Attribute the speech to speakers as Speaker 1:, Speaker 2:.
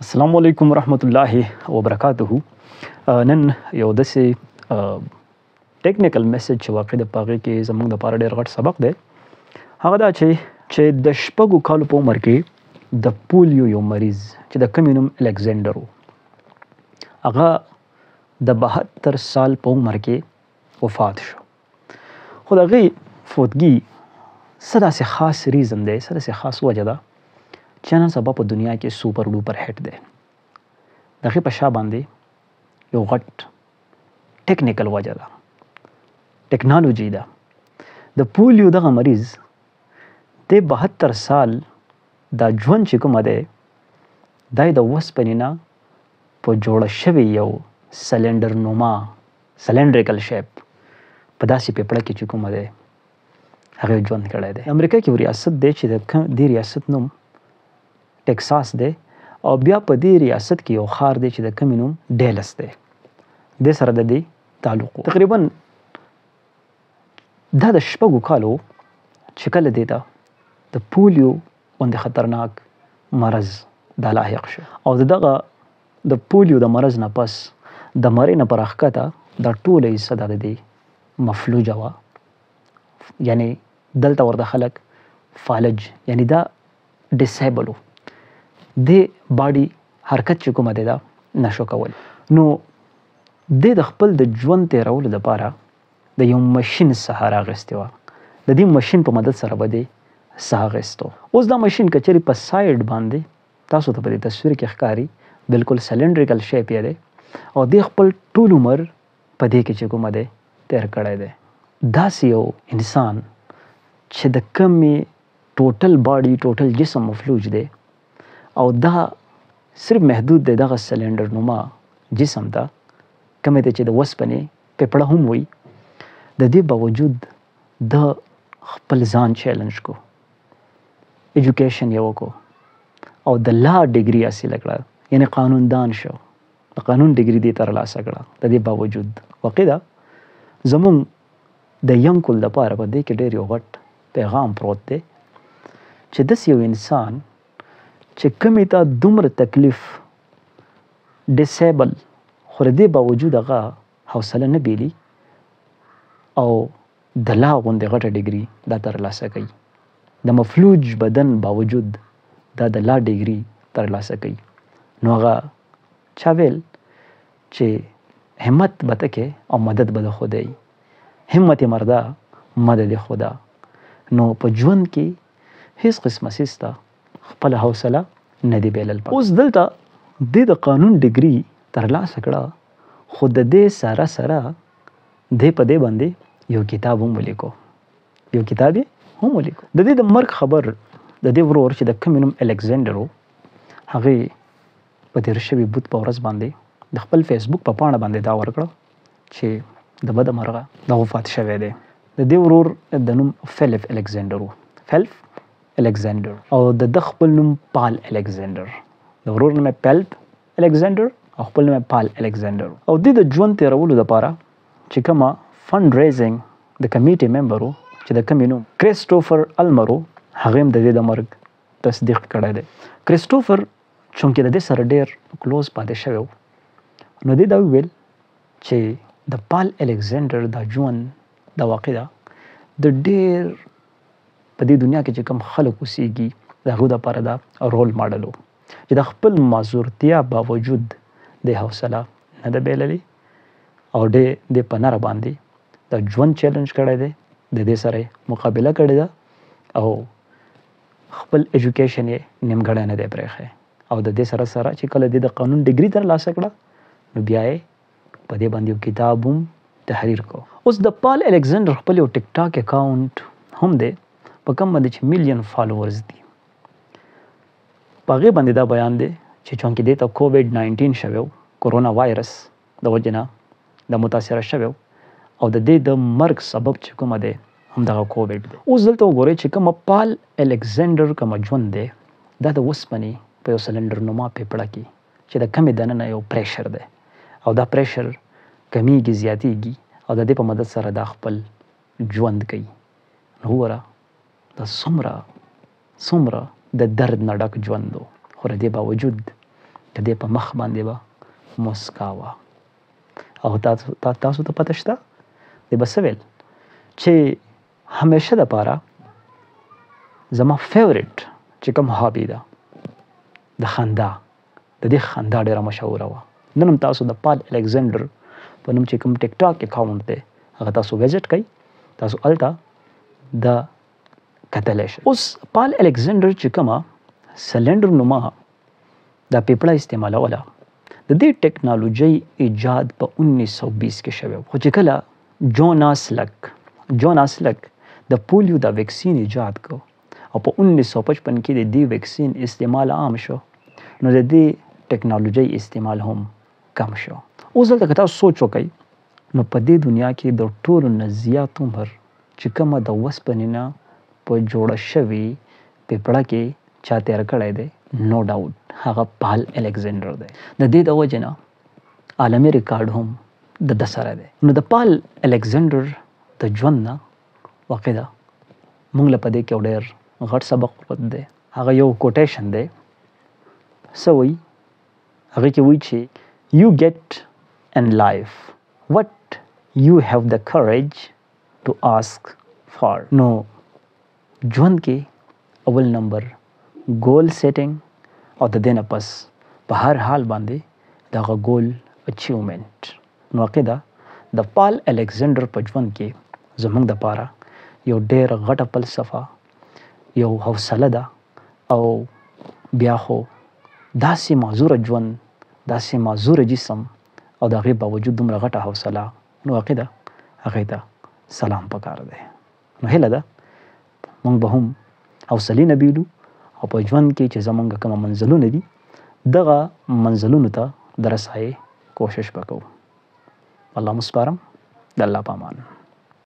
Speaker 1: السلام علیکم ورحمت الله وبرکاته. نن یو داسې ټیکنیکل میسج چې واقع د پاغې کې زموږ د پاره ډېر غټ سبق دی، هغه دا چې د 6 کالو په عمر کې د پولیو یو مریض چې د کوم نوم الکساندر و، هغه د 72 سال په عمر کې وفات شو. خو د هغې فوتګي څه داسې خاص reason دی، څه داسې خاص وجه ده چې نن سبا په دنیا کې super duper hit دی. د هغې په شا باندې یو غټ technical وجه ده، ټکنالوجي ده. د پولیو دغه مریض د 72 سال دا ژوند چې کومه دی، دا یې د وسپنې نه په جوړه شوې یو سلندر نما cylindrical shape په داسې پیپړه کې چې کومه دی هغې ژوند کړی دی. امریکا کې یو ریاست دی چې د دې ریاست نوم ټکساس دی، او بیا په دې ریاست کې یو ښار دی چې د کومې نوم ډیلس دی. دې سره د دې تعلق و. تقریبا دا د 6 کالو چې کله دې ته د پولیو غوندې خطرناک مرض دا لاحق شو، او د دغه د پولیو د مرض نه پس د مرۍ نه پر راښکته دا ټوله حصه دا د دې مفلوجه وه، یعنی دلته ورته خلک فالج، یعنی دا disable و، دې body حرکت چې کومه دی دا نشو کول. نو دې د خپل د ژوند تېرولو دپاره د یو مشین سهاره اخیستې وه. د دې مشین په مدد سره به دې ساه اخیستو. اوس دا مشین که چېرې په side باندې تاسو ته په دې تصویر کې ښکاري، بالکل cylindrical shape یې دی، او دې خپل ټول عمر په دې کې چې کومه دی تېر کړی دی. داسې یو انسان چې د کومې total body total جسم مفلوج دی، او دا صرف محدود دی دغه سلندر نما جسم ته، کومې ته چې د وسپنې پیپړه هم وي، د دې باوجود د خپل ځان challenge کو، education یې وکړو، او د law degree حاصله کړه، یعنی قانوندان شو، د قانون ډګري دې ترلاسه کړه. د دې باوجود واقع ده زمونږ د young کول دپاره په دې کې ډېر یو غټ پیغام پروت دی چې داسې یو انسان چې کومې ته دومره تکلیف disable، خو د دې باوجود هغه حوصله نه بیلي او د law غوندې غټه ډګري دا ترلاسه کوي، د مفلوج بدن باوجود دا د law degree ترلاسه کوي. نو هغه چا ویل چې همت به ته کې او مدد به د خدای، همت مرده مدد خدا. نو په ژوند کې هیڅ قسمه څیز ته خپله حوصله نه دی بیلل پکار. اوس دلته دې د قانون ډګري ترلاسه کړه، خو د دې سره سره دې په دې باندې یو کتاب هم ولیکو، یو کتاب یې هم ولیکو. د دې د مرګ خبر د دې ورور چې د کومې نوم الکساندر و، هغې په تېر شوي بت په ورځ باندې د خپل فیسبوک په پاڼه باندې دا ورکړه چې د بده مرغه دا وفات شوی دی. د دې ورور د نوم فیلیپ الکساندر و، فیلپ الکساندر، او د ده خپل نوم پال الکساندر، د ورور نوم یې پیلپ الکساندر او خپل نوم یې پال الکساندر. او دې د ژوند تېرولو دپاره چې کومه fund raising د committee member و چې د کومې نوم کریسټوفر المر و، هغې هم د دې د مرګ تصدیق کړی دی. کریسټوفر چونکې د دې سره ډېر close پاتې شوی و، نو دې دا وویل چې د پال الکساندر دا ژوند دا واقع ده د ډېر په دې دنیا کې چې کوم خلک اوسېږي د هغو دپاره دا role model و چې د خپل معذورتیا باوجود د حوصله نه ده بایللې او دې په نره باندې د ژوند challenge کړی دی، د دې سره یې مقابله کړې ده او خپل education یې نیمګړی نه دی پرېښی. او د دې سره سره چې کله دې د قانون ډګري ترلاسه کړه، نو بیا یې په دې باندې یو کتاب هم تحریر کړ. اوس د پال الکساندر خپل یو ټیک ټاک account هم دی په کوم باندې چې million followers دي. په هغې باندې دا بیان دی چې چونکې دې ته کوویډ 19 شوی و، کرونا وایرس د وجې نه د متاثره شوی و، او د دې د مرګ سبب چې کومه دی هم دغه کوویډ دی. اوس دلته وګورئ چې کومه پال الکساندر کومه ژوند دی، دا د وسپنې په یو سلندر نما پیپړه کې چې د کمې دننه یو pressure دی، او دا pressure کمیږي زیاتیږي، او د دې په مدد سره دا خپل ژوند کوي. نو وګوره دا څومره د درد نه ډک ژوند و، خو د دې باوجود د دې په مخ باندې به مسکا وه. او تاسو ته پته شته دی به څه ویل چې همیشه دپاره زما فیورټ چې کوم هابي ده د خندا، د دې خندا ډېره مشهوره وه. نن هم تاسو د پال الکساندر په نوم چې کوم ټیک ټاک اکاونټ دی هغه تاسو وزټ کړئ، تاسو هلته د کتلی شئ. اوس پال الکساندر چې کومه سلندر نما دا پیپړه استعمالوله، د دې ټکنالوژۍ ایجاد په 1920 کې شوی. خو چې کله جوناس لک د پولیو د ویکسین ایجاد کو او په 1955 کې د دې ویکسین استعمال عام شو، نو د دې ټکنالوژۍ استعمال هم کم شو. اوس دلته که تاسو سوچ وکړئ نو په دې دنیا کې د ټولو نه زیات عمر چې کومه د وسپنې نه په جوړه شوې پیپړه کې چا تیر کړی دی، نو ډاوټ هغه پال الکساندر دی. د دې د وجې نه عالمي ریکارډ هم د ده سره دی. نو د پال الکساندر د ژوند نه واقع ده موږ له په دې کې یو ډېر غټ سبق پروت دی. هغه یو کوټیشن دی، څه وایي؟ هغې کې وایي چې You get in life what you have the courage to ask for. نو ژوند کې اول نمبر ګول سیټینګ او د دې نه پس په هر حال باندې دغه ګول اچیومنټ. نو واقع ده د پال الکساندر په ژوند کې زموږ دپاره یو ډېره غټه فلسفه، یو حوصله ده، او بیا خو داسې معذوره ژوند، داسې معذوره جسم او د هغې باوجود دومره غټه حوصله، نو واقع ده هغې ته سلام پکار دی. نو هیله ده موږ به هم حوصلې نه بیلو او په ژوند کې چې زموږ کومه منزلونه دي دغه منزلونو ته د رسایۍ کوشش به کوو. الله مو سپارم، د الله په امان.